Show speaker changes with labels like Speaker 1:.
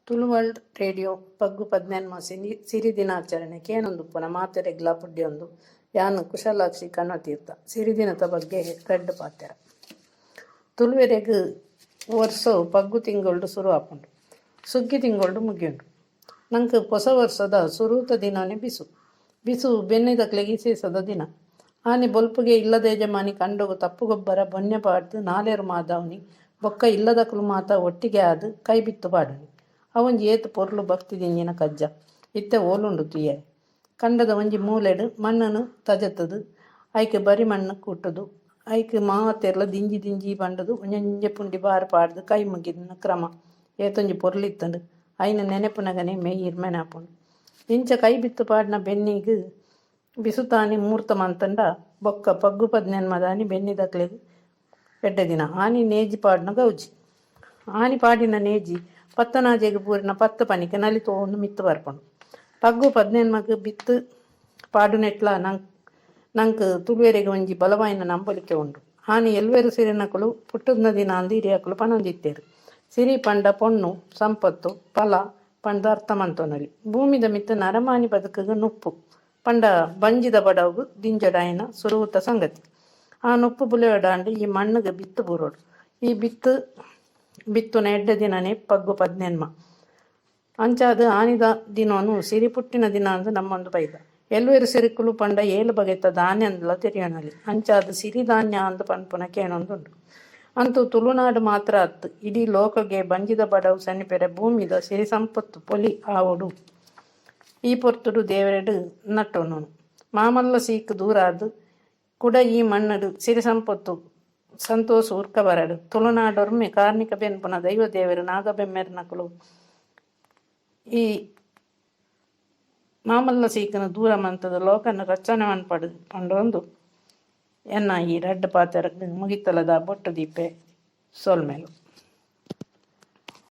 Speaker 1: Tulu world radio ಪಗ್ಗು ಪದಿನೆನ್ಮ ಸಿರಿ ದಿನಾಚರಣೆ ಕೇನೊಂದುಪ್ಪುನ ಮಾತೆರೆಗ್ಲಾ ಪುಡ್ಯೊಂದು ಯಾನ್ ಕುಶಲಾಕ್ಷಿ ಕಣ್ವತೀರ್ಥ ಸಿರಿದಿನತ ಬಗ್ಗೆ ರಡ್ಡ್ ಪಾತೆರ. ತುಳುವೆರೆಗ್ ವರ್ಸೊ ಪಗ್ಗು ತಿಂಗೊಲ್ಡು ಸುರು ಆಪುಂಡು, ಸುಗ್ಗಿ ತಿಂಗೊಲ್ಡು ಮುಗಿಯುಂಡು. ನಂಕ್ ಪೊಸ ವರ್ಸೊದ ಸುರೂತ ದಿನೊನೆ ಬಿಸು. ಬಿಸು ಬೆನ್ನಿದಕ್ಲೆಗ್ ಇಸೇಸದ ದಿನ. ಆನಿ ಬೊಲ್ಪುಗೆ ಇಲ್ಲದ ಯಜಮಾನಿ ಕಂಡೊಗು ತಪ್ಪು ಗೊಬ್ಬರ ಬೊನ್ಯ ಪಾಡ್ದ್ ನಾಲೆರ್ ಮಾದಾವುನಿ ಬೊಕ್ಕ ಇಲ್ಲದಕುಲು ಮಾತ ಒಟ್ಟಿಗೆ ಆದ್ ಕೈ ಬಿತ್ತ್ ಪಾಡುನಿ. ಅವೊಂಜಿ ಏತ್ ಪೊರ್ಲು ಭಕ್ತಿ ದಿಂಜಿನ ಕಜ್ಜ. ಇತ್ತೆ ಓಲುಂಡು ತೂಯೆರೆ. ಕಂಡದ ಒಂಜಿ ಮೂಲೆಡ್ ಮಣ್ಣ್ ನ್ ತಜೆತ್ ದ್ ಐಕ್ ಬರಿ ಮಣ್ಣ್ ಕೂಟುದು ಐಕ್ ಮಾತೆರ್ಲ ದಿಂಜಿ ದಿಂಜಿ ಪಂಡುದು ಒಂಜೊಂಜೆ ಪುಂಡಿ ಬಾರ್ ಪಾಡ್ದ್ ಕೈ ಮುಗಿದಿನ ಕ್ರಮ ಏತೊಂಜಿ ಪೊರ್ಲು ಇತ್ತುಂಡು. ಐನ್ ನೆನೆಪುನಗನೆ ಮೆಯಿ ಇರ್ಮೆನ ಆಪುಂಡು. ಇಂಚ ಕೈ ಬಿತ್ತ್ ಪಾಡಿನ ಬೆನ್ನಿಗ್ ಬಿಸುತಾನಿ ಮೂರ್ತ ಮಂತುಂಡ ಬೊಕ್ಕ ಪಗ್ಗು ಪದಿನೆನ್ಮದಾನಿ ಬೆನ್ನಿದಕ್ಲೆಗ್ ಎಡ್ಡೆ ದಿನ. ಆನಿ ನೇಜಿ ಪಾಡುನ ಗೌಜಿ. ಆನಿ ಪಾಡಿನ ನೇಜಿ ಪತ್ತನಾಜೆಗ್ ಬೂರಿನ ಪತ್ತ್ ಪನಿಕ್ ನಲಿತೊಂದು ಮಿತ್ತ್ ಬರ್ಪುಂಡು. ಪಗ್ಗು ಪದಿನೆನ್ಮಗ್ ಬಿತ್ತ್ ಪಾಡುನೆಟ್ಲಾ ನಂಕ್ ತುಳುವೆರೆಗ್ ಒಂಜಿ ಬಲವಾಯಿನ ನಂಬೊಲಿಕೆ ಉಂಡು. ಆನಿ ಎಲ್ವೆರ್ ಸಿರಿನಕುಲು ಪುಟ್ಟುದ್ನ ದಿನಾಂದ್ ಹಿರಿಯಕುಲು ಪನೊಂದಿತ್ತೆರ್. ಸಿರಿ ಪಂಡ ಪೊಣ್ಣು, ಸಂಪೊತ್ತು, ಫಲ ಪಂದ್ ಅರ್ಥ ಮನ್ತೊನೊಲಿ. ಭೂಮಿದ ಮಿತ್ತ್ ನರಮಾನಿ ಬದುಕುಗ್ ನುಪ್ಪು ಪಂಡ ಬಂಜಿದ ಬಡವುಗ್ ದಿಂಜೊಡಾಯಿನ ಸುರೂತ ಸಂಗತಿ. ಆ ನುಪ್ಪು ಬುಲೆಯೊಡಾಂಡ ಈ ಮಣ್ಣ್ ಗ್ ಬಿತ್ತ್ ಬೂರೊಡು. ಈ ಬಿತ್ತ್ ಬಿತ್ತುನ ಎಡ್ಡೆ ದಿನನೇ ಪಗ್ಗು ಪದಿನೆನ್ಮ. ಅಂಚಾದ್ ಆನಿದ ದಿನೊನು ಸಿರಿ ಪುಟ್ಟಿನ ದಿನಾಂದ್ ನಂಬೊಂದು ಬೈದ. ಎಲ್ವೆರ್ ಸಿರಿಕುಲು ಪಂಡ ಏಲ್ ಬಗೆತ ಧಾನ್ಯಂದ್ಲ ತೆರಿಯೊನೊಲಿ. ಅಂಚಾದ್ ಸಿರಿ ಧಾನ್ಯಾಂದ್ ಪನ್ಪುನ ಕೇನೊಂದುಂಡು. ಅಂತೂ ತುಳುನಾಡ್ ಮಾತ್ರ ಅತ್ತ್ ಇಡೀ ಲೋಕೊಗೇ ಬಂಜಿದ ಬಡವು ಸನಿಪೆರೆ ಭೂಮಿದ ಸಿರಿ ಸಂಪೊತ್ತು ಪೊಲಿ ಆವೊಡು ಈ ಪೊರ್ತುಡು ದೇವೆರೆಡ್ ನಟ್ಟೊನೊನು. ಮಾಮಲ್ಲ ಸೀಕ್ ದೂರಾದ್ ಕುಡ ಈ ಮಣ್ಣ್ ಡ್ ಸಿರಿ ಸಂಪೊತ್ತು ಸಂತೋಸು ಉರ್ಕ ಬರಡ್. ತುಳುನಾಡೊರ್ಮೆ ಕಾರ್ನಿಕ ಬೆನ್ಪುನ ದೈವ ದೇವೆರ್ ನಾಗಬೆಮ್ಮೆರ್ನಕುಲು ಈ ಮಾಮಲ್ಲ ಸೀಕ್ನ್ ದೂರ ಮಂತ್ದ್ ಲೋಕನ್ ರಚ್ಚನೆ ಮನ್ಪಡ್ ಪಂಡೊಂದು ಎನ್ನ ಈ ರಡ್ಡ್ ಪಾತೆರಗ್ ಮುಗಿತಲದ ಬೊಟ್ಟು ದೀಪೆ ಸೊಲ್ಮೆಲು.